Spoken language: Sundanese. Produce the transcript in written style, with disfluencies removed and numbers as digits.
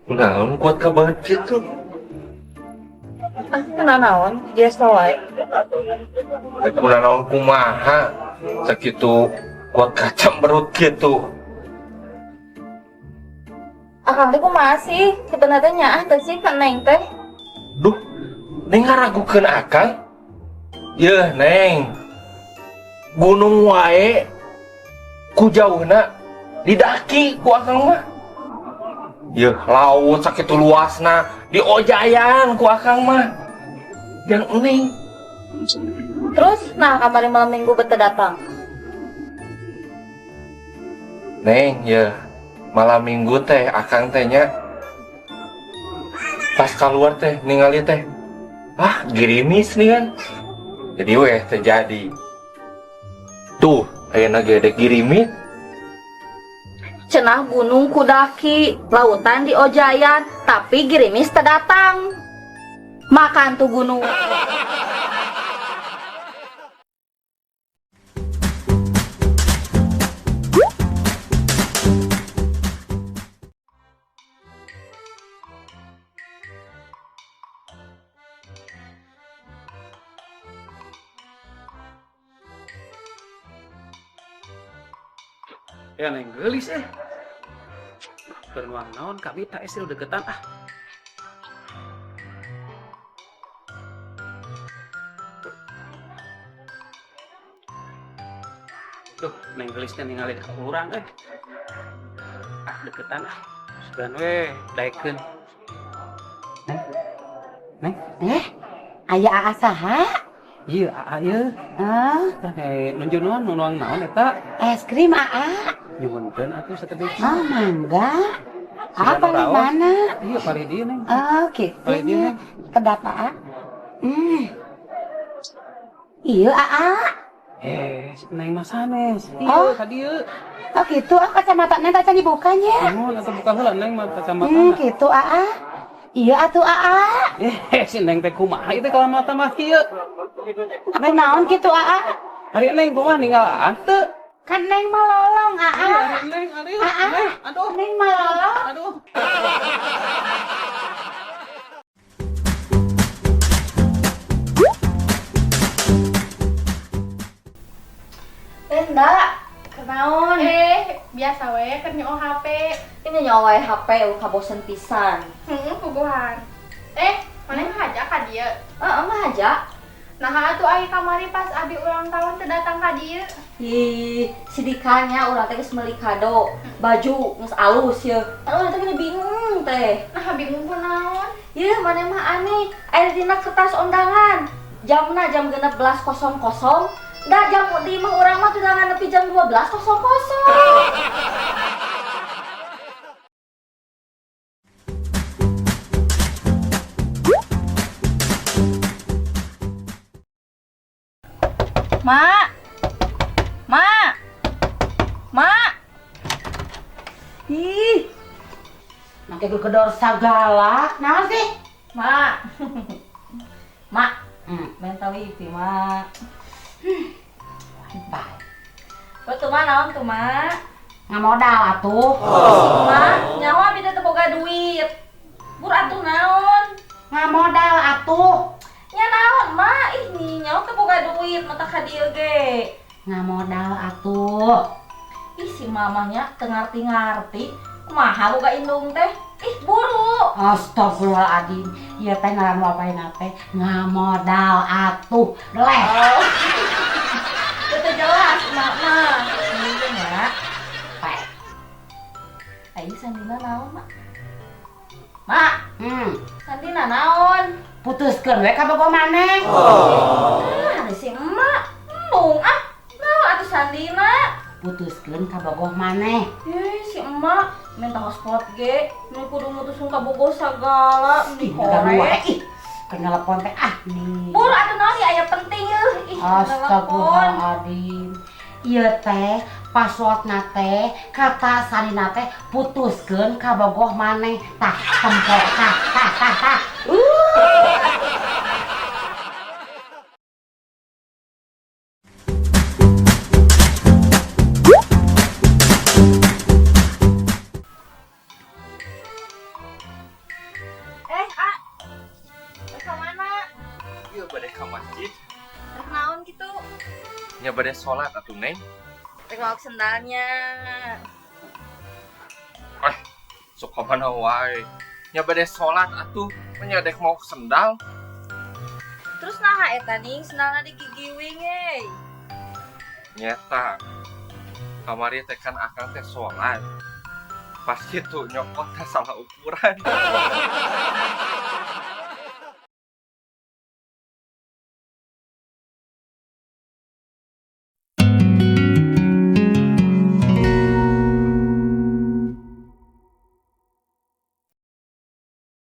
Naon kuat ka banget gitu. Ah, kena naon? Biasa wae. Rek naon kumaha. Sakitu kuat kacamberut gitu. Akang teh kumaha sih? Sebenarnya nyaah teh sih ka Neng teh. Duh, Neng ngaragukeun Akang? Yeuh, Neng. Gunung wae ku jauhna didaki ku Akang mah. Yeuh, laut sakitu luasna diojayan ku Akang mah. Yang Neng. Terus nah kamari malam Minggu bete datang. Neng, yeuh. Malam Minggu teh Akang teh nya pas keluar teh ningali teh ah gerimis nih kan, jadi weh terjadi tuh ayeuna ge dek girimis. Cenah gunung kudaki, lautan di ojayan, tapi gerimis teu datang. Makan tuh gunung. Ya Neng geulis eh. Beruang naon kami tak istri deketan ah. Duh, Neng geulisnya ningali ka urang eh. Ah deketan ah. Sugan we daekeun. Neng. Neng. Aya aa saha? Ieu aa ieu. Ah, Tah nuju naon nuang naon eta? Es krim aa. Nyuhunkeun atuh sakedik. Ah, mangga. Sudah Apa di naraos? mana? Iya, palih dieu, Neng. Oh, gitu Palih dieu, nya. Neng. Kedap aa. Iya aa. Neng mah sanes. Iya, Oh. ka dieu. Oh, gitu. Oh, kacamata Neng teh dibukanya. Nuhun atuh buka heula Neng mah kacamata. Gitu aa. Iya atuh aa. Si Neng teh kumaha ieu teh kacamata mah kieu? Aku naon gitu aa? Ari Neng kumaha ninggal aa teu? Kan Neng mah lolong aa. Ari Neng, ari Aa. Neng, aduh. Neng mah lolong. Aduh. Enggak, kenaon? Biasa we keur nyoo HP. Ini nyawa wae HP kabosen pisan. Heeh, puguhan. Maneh ngahaja ka dieu? Heeh, ngahaja. Nah, atuh ai kamari pas abi ulang tahun teu datang ka dieu. Ih, sidikannya urang teh geus meuli kado, baju geus alus ye. Kan urang teh gini bingung teh. Nah, bingung kunaon? Yeuh, maneh mah aneh, aya dina kertas undangan. Jamna jam 16.00. Da jam di imah urang mah tunangan nepi jam 12.00. Mak. Mak. Mak. Ih. Make gedor sagala. Naon sih? Mak. Mak. Minta wifi, Mak. Baik. Betul mah naon tuh, Mak? Ngamodal atuh. Oh. Mak, nyawa abi teh teu boga duit. Bur atuh naon? Ngamodal atuh. Nya naon, Mak? Ih, nih nyawa teu boga duit mata ka dieu ge. Ngamodal atuh. Ih, si mamahnya teu ngarti-ngarti. Kumaha boga indung teh? Ih, buru. Astagfirullahaladzim. Ieu teh ngaran wapaina teh ngamodal atuh. Leh. Oh. Itu jelas, Mak mah. Ini Mak. Pak. Ai sandina naon, Mak? Mak. Sandina naon? Putuskeun we ka bogoh maneh. Oh. Ah, si emak. Embung ah. Naon atuh sandina? Putuskeun ka bogoh maneh. Si emak minta hotspot ge, mun kudu mutuskeun ka bogoh sagala, meni Ih, ganggu wae, korek. ih. Keur nelpon teh ah nih. Bur atuh naon ya aya penting euy. Ih, nelpon. Astagfirullahaladzim. Ieu teh passwordna teh kata sarina teh putuskeun ka bogoh maneh. Tah tempo tah tah tah tah. Iya, bade ka masjid. Rek naon gitu? Nya bade sholat atuh, Neng. Rek maok sendalnya. Eh, sok ka mana wae. Nya bade sholat atuh, nya dek maok sendal. Terus naha eta ning sendalna digigiwing eh. Nyeta. Kamari teh kan akang teh sholat. Pas gitu nyokot teh salah ukuran.